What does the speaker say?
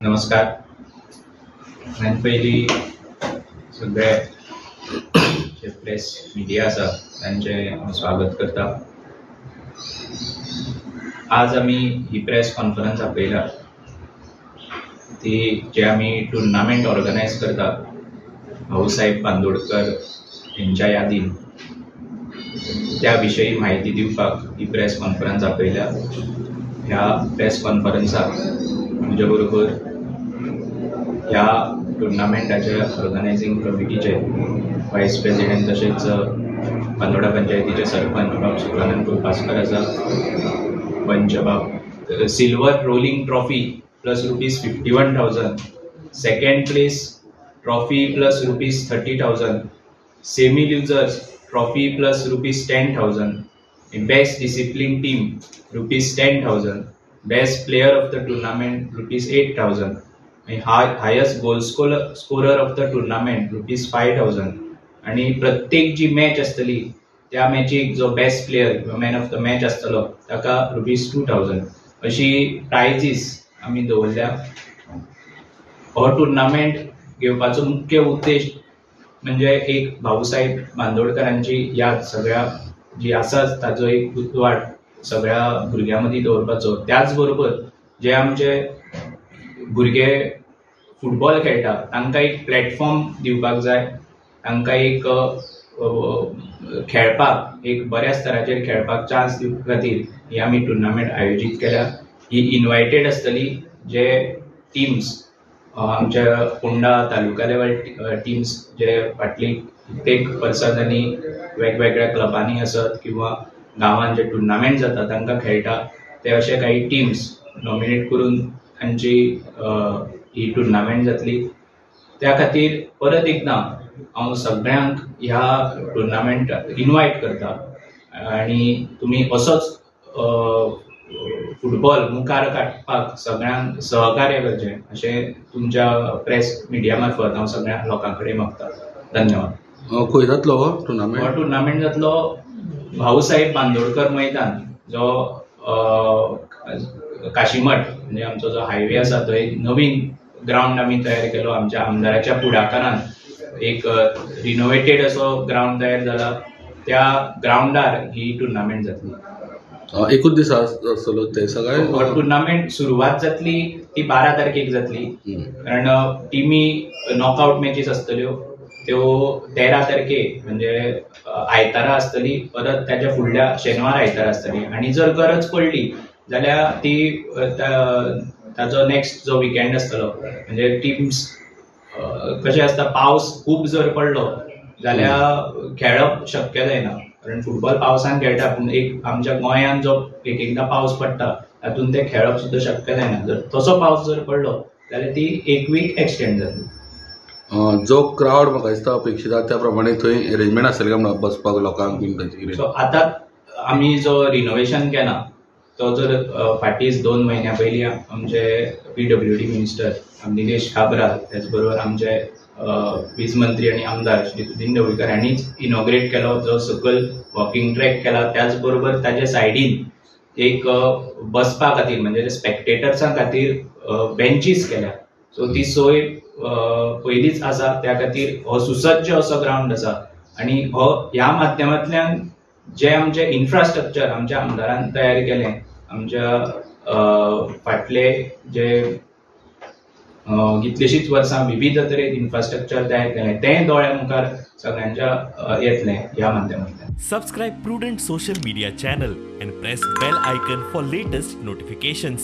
नमस्कार. हांवें पयलीं सगळे जे प्रेस मिडिया आसा तांचें हांव स्वागत करता. आज आमी ही प्रेस कॉन्फरन्स आपयल्या ती जे आमी टुर्नामेंट ऑर्गनायज करता भाऊसाहेब बांदोडकर हेंच्या यादीन, त्या विशयी म्हायती दिवपाक ही प्रेस कॉन्फरन्स आपयल्या. ह्या प्रेस कॉन्फरन्साक म्हजे बरोबर ह्या टुर्नामेंटाच्या ऑर्गनायझींग कमिटीचे वायस प्रेसिडेंट तशेंच बांदोडा पंचायतीचे सरपंच बाब सुखानंद कुर्पासकर आसा, पंच बाब silver rolling trophy plus rupees 51,000, second place trophy plus rupees 30,000, semi losers trophy plus rupees 10,000, best discipline team rupees 10,000, best player of the tournament rupees 8,000, highest goal scorer of the tournament rupees 5,000. आणि प्रत्येक जी match आसतली त्या मॅचीक जो best player किंवा man of the match आसतलो ताका rupees 2,000 अशी प्रायजीस आमी दवरल्या. हो टुर्नामेंट घेवपाचो मुख्य उद्देश म्हणजे एक भाऊसाहेब बांदोडकरांची याद सगळ्या जी आसा ताजो एक उजवाड सगळ्या भुरग्यां मदीं दवरपाचो. त्याच बरोबर जे आमचे भुरगे फुटबॉल खेळटा तांकां एक प्लॅटफॉर्म दिवपाक जाय, तांकां एक खेळपाक एक बऱ्या स्तराचेर खेळपाक चान्स दिवपा खातीर ही आमी टुर्नामेंट आयोजीत केल्या. ही इनवायटेड आसतली, जे टिम्स आमच्या फोंडा तालुका लेवल टिम्स जे फाटली कित्येक वर्सां वेगवेगळ्या क्लबांनी आसत किंवा गांवांत जे टुर्नामेंट जाता तांकां खेळटा ते अशे काही टिम्स नॉमिनेट करून तांची ही टुर्नामेंट जातली. त्या खातीर परत एकदां हांव सगळ्यांक ह्या टुर्नामेंट इनवायट करता आनी तुमी असोच फुटबॉल मुखार काडपाक सगळ्यांक सहकार्य करचें अशें तुमच्या प्रेस मिडिया मार्फत हांव सगळ्या लोकां कडेन मागता. धन्यवाद. खंय जातलो हो टुर्नामेंट? हो टुर्नामेंट जातलो भाऊसाहेब बांदोडकर मैदान, जो काशीमठ म्हणजे आमचो जो हायवे आसा थंय नवीन ग्रावंड आमी तयार केलो. आमच्या आमदाराच्या फुडाकारान एक रिनोवेटेड असो ग्रावंड तयार जाला, त्या ग्रावंडार ही टुर्नामेंट जातली. एकूच दिसा आसतलो ते सगळे? टुर्नामेंट सुरवात जातली ती 12 तारखेक जातली, कारण टिमी नॉकआउट मॅचीस आसतल्यो त्यो 13 तारखेक म्हणजे आयतारा आसतली, परत ताच्या फुडल्या शेनवार आयतारा आसतली. आनी जर गरज पडली जाल्यार ती ताजो नेक्स्ट जो विकेंड आसतलो म्हणजे टिम्स कशें आसता, पावस खूब जर पडलो जाल्यार खेळप शक्य जायना, कारण फुटबॉल पावसान खेळटा पूण एक आमच्या गोंयांत जो एक एकदां पावस पडटा तातूंत ते खेळप सुद्दां शक्य जायना. जर तसो पावस जर पडलो जाल्यार ती एक वीक एक्सटेंड जातली. जो क्रावड म्हाका दिसता अपेक्षीत आसा त्या प्रमाणे थंय अरेंजमेंट आसतलें काय म्हणून बसपाक लोकांक बीन? सो आतां आमी जो रिनोवेशन केला तो जर फाटींच 2 म्हयन्या पयलीं आमचे PWD minister Nilesh Cabral, त्याच बरोबर आमचे वीज मंत्री आनी आमदार श्री सुदिन ढवळीकर हांणीच इनॉग्रेट केलो जो सकयल वॉकिंग ट्रॅक केला. त्याच बरोबर ताच्या सायडीन एक बसपा खातीर म्हणजे स्पेक्टेटर्सां खातीर बेंचीस केल्या. सो ती सोय पयलींच आसा, त्या खातीर हो सुसज्ज असो ग्रावंड आसा. आनी हो ह्या माध्यमांतल्यान जे आमचे इन्फ्रास्ट्रक्चर आमच्या आमदारान तयार केलें, आमच्या फाटले जे कितलींशींच वर्सां विविध तरेन इन्फ्रास्ट्रक्चर तयार केलें तें दोळ्या मुखार सगळ्यांच्या येतलें ह्या माध्यमांतल्यान. Subscribe Prudent social media channel and press bell icon for latest notifications.